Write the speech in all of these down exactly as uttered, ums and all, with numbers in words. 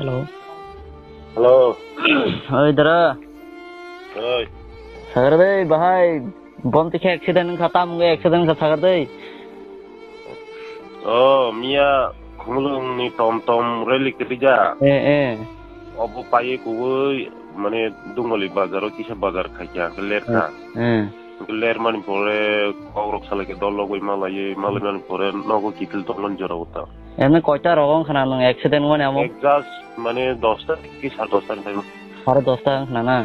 Hello. Hello. Oi, dara. Oi. Sagar bhai, bahai, bom tikhe accident wngkha, tam wngwi accident wngkha, Sagar bhai. Oh, miya Khumulwngni tom tom rally kwrwija. Eh, eh. Obo paiwi kubui, mane, Dungoli bazaro kisa bazar khaikha, hwnkhe lerkha. Eh, eh. Hwnkhe lermani pore kokrok salai khe dol logwi malaiwi, malaimani pore nogo kiphil tongmani jora o ta. Emne koita rogo wngkha na nwng accident wngmani amo? Exact, mane, dosta ki sare dosta ni time. Sare dosta wngkha na?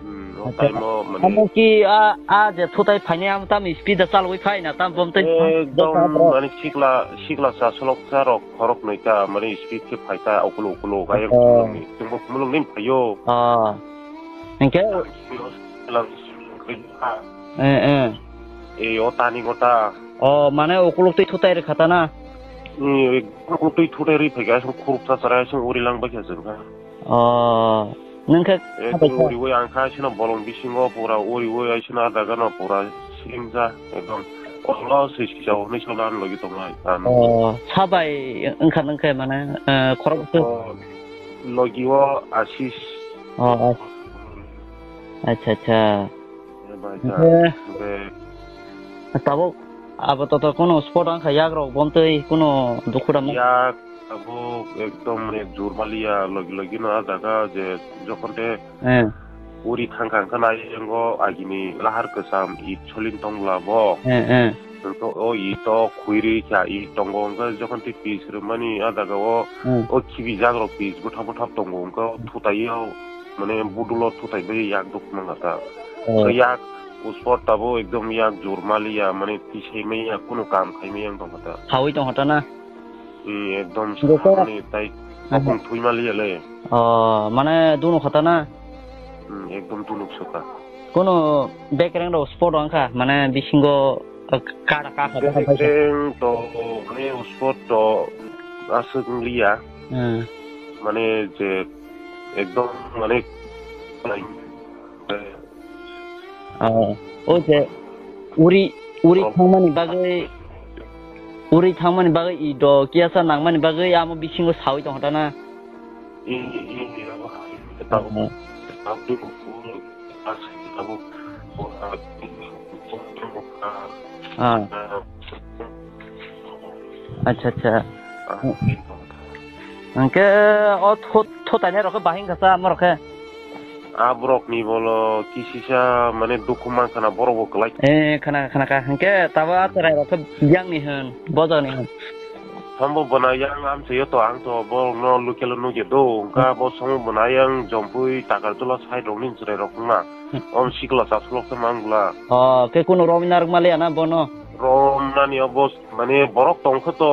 Hmm, o time o, mane, amo ki a, a je thutai phainai amo tam speed da chalwi phai na tam bom tei ekdom, mane, sikla, sikla cha solok cha rok khorok noi ta, mane, speed khe phai ta, okulo, okulo, gayang. Oh. Chwngbo Khumulwng ni phaio. Oh. Hwnkhe? Eh, eh. Eh, o tani gota. Oh, mane, ukuluk twi thutai rwkha ta na? Hmm, ukuluk twi thutai rwi phaikha, aswk khuruk cha chara, aswk uri lang baikha chwngkha. Oh, nwng khe. Eh, khabaikha? Uriwi ang kha, aswkno bolong bisingo pura uriwi, aswkno a jaga no pura siring ja, ekdom. Olo se sisa o, hwnwi solan logi tongnai. Oh, sabai wngkha nwng khe, mane, eh, khorok bwswk? Oh, logi o Ashish. Oh, oh. Acha, acha. Eh, bai, hwnkhe, hwnkhe tabuk abo toto kuno spot wngkha, yak rok bomtwi kuno dukhu rwma? Yak abo ekdom, mane, jur maliya, logi logi no a jaga je jokhon te, eh, uri thangkha, hwnkhe nai yango agini lahar kwcham it solin tong bwla bo. Eh, eh. Hwnkhe o it o khwi rwi kha, it tongo, hwnkhe jokhon te pitch rwmani a jaga o, hmm, o khibi jak rok pitch bwthap bwthap tongo, hwnkhe o thutai o, mane, budulo thutai bai yak duk mangkha ta. Oh. Hwnkhe yak uspor tabuk ekdom yak jur maliya, mane, tisai maya, kunu kam khai maya wng tongkha ta. Khaui tongkha ta na? Hmm, ekdom. Hwnkhe sa, mane, tai, aha, khopung thui maliya le. Oh, mane, dunu kha ta na? Hmm, ekdom dunuk soka. Kunu bekereng rok spot wngkha, mane, bisingo, eh, kara kakha. Bekereng to, mane, spot to aswk wngliya. Hmm. Mane, je ekdom, mane, oh, o je uri, uri, oh, thangmani bagwi, uri thangmani bagwi i do kiyasa nangmani bagwi amo bisingo sawi tongkha ta na? I, i, i, abo hai, abo, oh, abo, abo, abo, ah. Acha, acha. Ah. Hwnkhe o tho-, thotainai rok khe bahai wngkha sa amo rok khe? A borok ni bolo kisisa, mane, dukhu mankha na borok bo kwlai. Eh, khana, khana kha. Hwnkhe tabo a chwrai rok khe yang ni hwn, bojak ni hwn. Hambo bwna yang amchaio to, ang to borok no local o nugya do, wngkha bo somo bwna yang Jompui Takarjula side rok ni chwrai rok wngma. Hmm. Om sikla chasulok khe mang bwla. Oh, khe kunu romwi narwk maliya na bono? Romnani obo, mane, borok tongkhe to,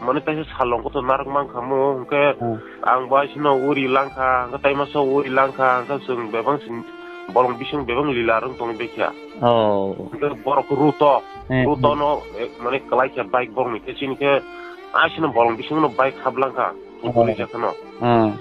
mane, taisa salong khe to narwk mankha mo, hwnkhe, hmm, ang bo aisino uri langkha, hwnkhe taimasa uri langkha, hwnkhe chwng bebak sing, bolong bising bebak lila rwng tongwi baikha. Oh. Hwnkhe borok ruto, hmm, ruto no, eh, mane, kwlaikha bike borokni khe, chini khe aisino bolong bisingno bike hablangkha. Oh. Putuli jakhano. Hmm.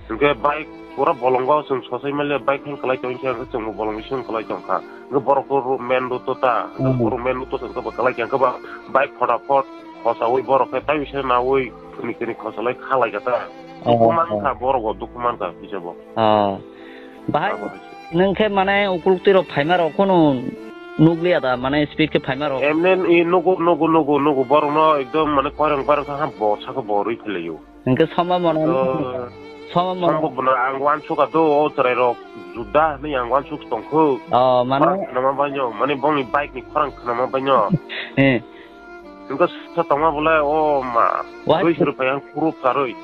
Hwnkhe bike pura bolongo chwng sosai manya bike phano kwlai tongkha, hwnkhe chwngbo bolong bising kwlai tongkha. Hwnkhe borok ro-, main road o ta, hmm, borok main road o chwngkhe bo kwlai kha, hwnkhe ba bike phota phot khosaui borok khe tai bisa naui kwni kwni khosalai khalai kha ta. Oh, dukhu mankha, oh, borok bo dukhu mankha kisa bo. Oh. Bahai abo hai se. Nwng khe mane ukuluk twi rok phaima rok kheno nukliya da, mane speed khe phaima rok? Emne i nugo, nugo, nugo, nugo, borok no ekdom mane koirang koirang kha, ha bo saka bo rwi phailaio. Hwnkhe sama mano, to, sama mano. Sambo bwna ang uansukha do, o chwrai rok juda hinwi ang uansuk tongkhu. Oh, mane? Khorang khnama baino, mane bongni bike ni khorang khnama baino. Eh. Hwnkhe sa tongma bole, o ma, wahai twi se rwphai ang khurup charwi.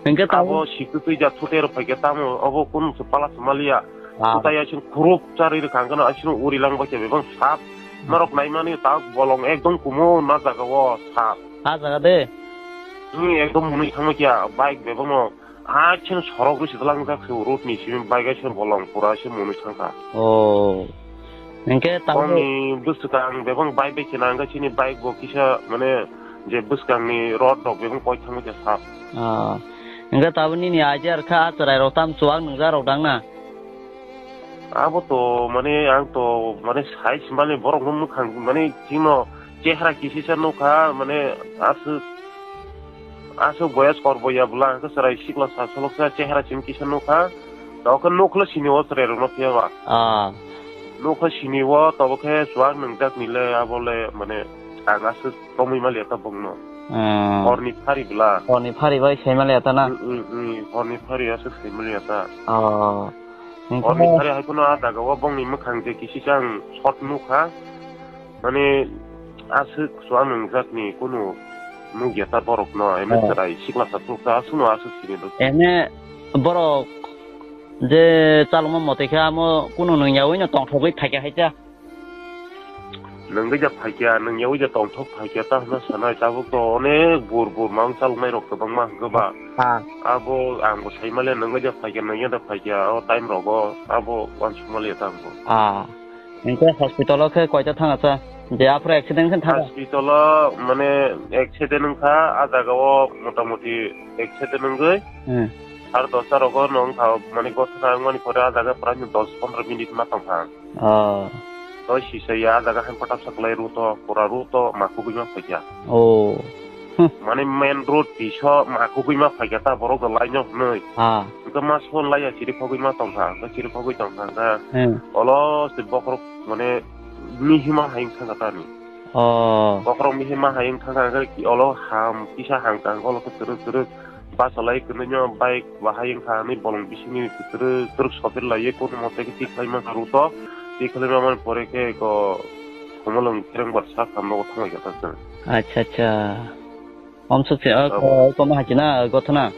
Hwnkhe tamo? Abo sikhu twi ja thute rwphai khe tamo, obo kunu se pala se maliya. Ah. Kutai aswk khurup charwi rwkha, hwnkhe no aswk uri lang bai khe bebak sap. Norok naimani ta bolong ekdom kumu na jaga o sap. Ah, jaga de? Hmm, ekdom mwnwi thangma kya, bike bebak no. Ah, chini sorok rwi se tlang jak se road ni simi bike ai se bolong pura se mwnwi thangkha. Oh. Hwnkhe tamo bongni bwswkang bebak bike bai khe nang khe chini bike bo kisa mane je bwswkang ni road rok bebak koi thangma kya sap. Ah. Hwnkhe tamo nini idea rwkha ah chwrai rok tam chuwak nwngjak rok dang na? Abo to, mane, ang to, mane, sai se mane borok no mwkhang, mane, chino chehra kisisa nukha, mane, aswk Aswk boyas kor boya bwla hwnkhe chwrai sikla sa soloksa chehra simi kisa nukha. Tokhe nukhle sini o chwrai rokno phiya ba. Ah. Nukha sini o tobo khe chuak nwngjak ni le abo le mane ang aswk tomwi maliya ta bongno. Ah. Horni phari bwla. Horni phari bai sai maliya ta na? Mm, mm, mm, horni phari aswk sai maliya ta. Oh. Horni phari hai phano a jaga o bongni mwkhang je kisi chang shot nukha. Mane aswk chuak nwngjak ni kunu nukya ta borok no, ene chwrai sikla sa phuru ta aswk no aswk sini do. Ene borok je chalokma mote khe amo kunu nungyaui no tongthogwi phaikha hai ta. Nungwi ja phaikha, nungyaui ja tongthok phaikha ta hwnna sanai, tabuk to onek bur bur mang chaloknai rok kwbangma hwnkhe ba. Ha. Abo ang bo sai male nungwi ja phaikha, nungya da phaikha, o time rogo abo uansuk maliya ta ang bo. Ah. Hwnkhe hospital o khe koita thang acha? Je aphuru accident khe thang? Hospital o mane accident wngkha, a jaga o motamoti accident wngwi. Hmm. Sar dosta rogo no wngkha, mane gothana wngmani pore a jaga prai no dos pondro minute ma tongkha. Oh. Toi sisaya a jaga hai pata saklai ruto, pura ruto, ma kubui ma phaikya. Oh. Hmm. Mane main road tiso ma kubui ma phaikya ta borok da lainyo hwnwi. Ah. Wngkha ma son laiya siri khogwi ma tongkha, wngkha siri khogwi tongkha, wngkha Hmm. olo se bokhorok mane mihima hai wngkha tani. Oh. Bokhorok mihima hai wngkha, wngkha olo ham kisa hangkha, olo khe twrwk twrwk bachalai kwrwino bike bahai wngkha, ani bolong bisingni twrwk twrwk sopir laiwi kono mote khe tikhlai mankha ruto, tikhlai mamani pore khe ko Khumulwng Kherengbar sak hamrogo thanglaikha ta chwng. Acha, acha. Omsuk se, o, Abo. ko, ko ma hai china, gothona.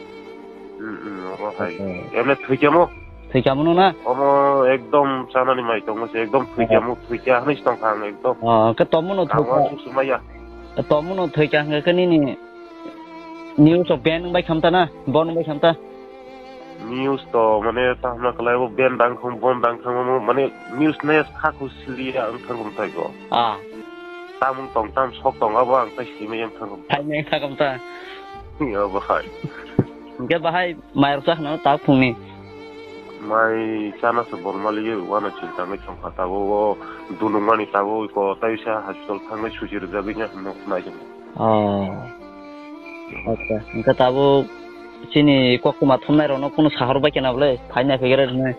Hmm, hmm, obo hai. Acha. Emne thwikyamo? Thwikyamo no na? Omo ekdom chanani mai tongmo se, ekdom Acha. thwikyamo, thwikya hwnwi se tongkha ang ekdom. Oh, ke tomo no Ang thwikya. uansuk se maya. Tomo no thwikya hwnkhe ke nini news o ban wngbai khamta na? Bon wngbai khamta? News to mane tahna kalai bo ban dang khum, bon dang khum, mane news ne kha khu siliya ang thangum tai go. Ah. Tamung tong, tam sok tong, abo ang tai simi yang thangum. Hai neng thangum ta. Ya bahai. Hingke bahai mai rok chakna tak phungni. Mai chana se bol mali ye, wana chinta ngai chong kha tabo, o dunung mani tabo, ko tai sa hospital thangnai suji rwjagwi nya hwnwi nai jong. Oh. Acha, hingke tabo chini koktwma thumnai rokno kunu sahor bai kena bole, phaina phegere rwnai.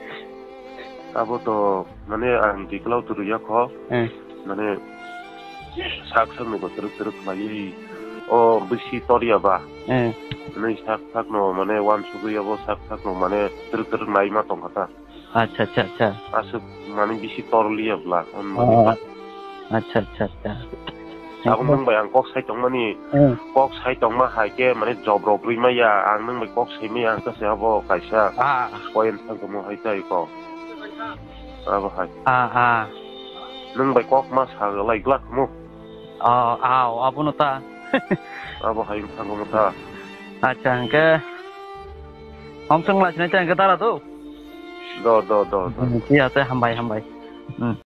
Abo to, mane, ang diklau turu yakho, Eh. mane, sak sak ni bo twrwk twrwk khlaiwi, o bisi tor ya ba. Eh. Mane, sak sak no, mane, uansugwi abo sak sak no, mane, twrwk twrwk nai ma tong kha ta. Acha, acha, acha. Aswk, mane, bisi tor liya bla, ang Oh. mane, Acha, acha, acha. Abo nwng bai ang kok sai tongmani, Hmm. kok sai tongma hai khe, mane, job rok rwi maya, ang nwng bai kok sai maya, ang khe se abo kaisa Ah. point thang tongmo hai tai kok. Abo hai. Ah, ah. Nwng bai kok ma sa lai glak mo. Oh, ah, abo no ta. Abo hai thang tongmo ta. Acha, hingke. Om sung lai sinai ta hingke dara tu? Do, do, do, do. Hmm, iya, te hambai, hambai. Hmm.